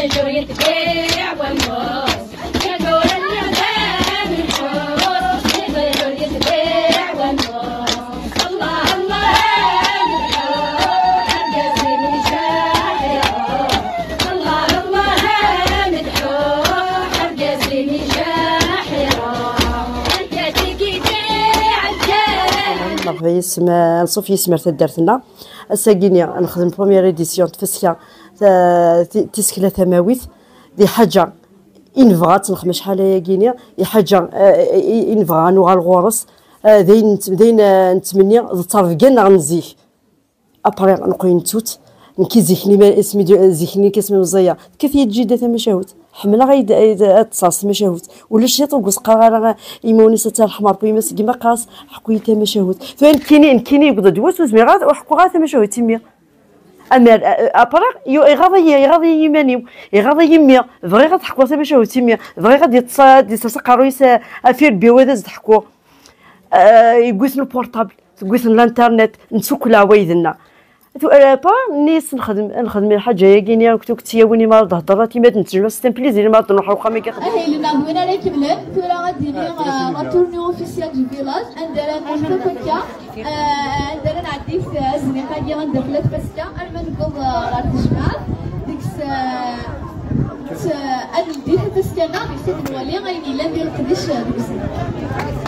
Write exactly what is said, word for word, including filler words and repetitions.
الجر يتبيع والنص، يا نور النعمة من حوص، يغير يتبيع والنص. الله الله مدحوح، أرقصي من شاحرة. الله الله مدحوح، أرقصي من شاحرة. أنت تيجي تبيع الجهل. مرحبا يسم، نصوف يسمر تدرتنا. Ass-agi-nni nexdem première édition n tfaska, ta-, ti-, tisekla tamawit, di ḥaǧa i nebɣa ad tt-nexdem acḥal ayagi-nni, di ḥaǧa, eh, i, i nebɣa ad nuɣal ɣur-s, eh, d ayen nett-, d ayen, eh, nettmenni, d ttrebga-nneɣ n zik. Après, neqqel nettu-tt, nekki zik-nni ma, asmi d-, zik-nni nekki asmi meẓẓiyeɣ, tekkat-iyi-d jida tamacahut. Ḥemmleɣ ad, ad, ad ṭṭseɣ s tmacahut. Ulac yiṭ ur qqareɣ ara i yiman-is ad tt-ḥemmleɣ, yemma-s n gma qqar-as, ḥku-yi tamacahut. Tura nekkini, nekkini yewweḍ-d wass ur zmireɣ ara ur ḥkuɣ ara tamacahut i mmi. Amer, a-, a-, après, yu-, iɣaḍ-iyi, iɣaḍ-iyi iman-iw, iɣaḍ-iyi mmi. Bɣiɣ ad ḥkuɣ tamacahut i mmi. Bɣiɣ ad yeṭṭes, ad yessers aqerruy-is, a, af irebbi-w ad as-d-ḥkuɣ. A, yewwi-ten lpurṭabl, tewwi-ten l'internet, nettukel leɛwayed-nneɣ. Tu-, a, après, nni-as nexdem, nexdem lḥaǧa-agi-nni, ur k-ttiyawin i mi ara d-hedreḍ, a timat nettejmaɛ, c'est un plaisir i mi ara d-nruḥ ar uxxam-agi. Ahil-nneɣ d win ara ikemlen. Tura ad d-iniɣ, euh, la tournée officielle du village, anda ara nruḥ akk akka, euh, anda ara nɛeddi, euh, azniq-agi, anda tella tfaska, arma newweḍ, euh, ɣer tejmaɛt, deg-s, euh, s-, ad neldi tafaska-nneɣ, deg-s ad nwali ayen yellan di leqdic, euh, deg uzniq.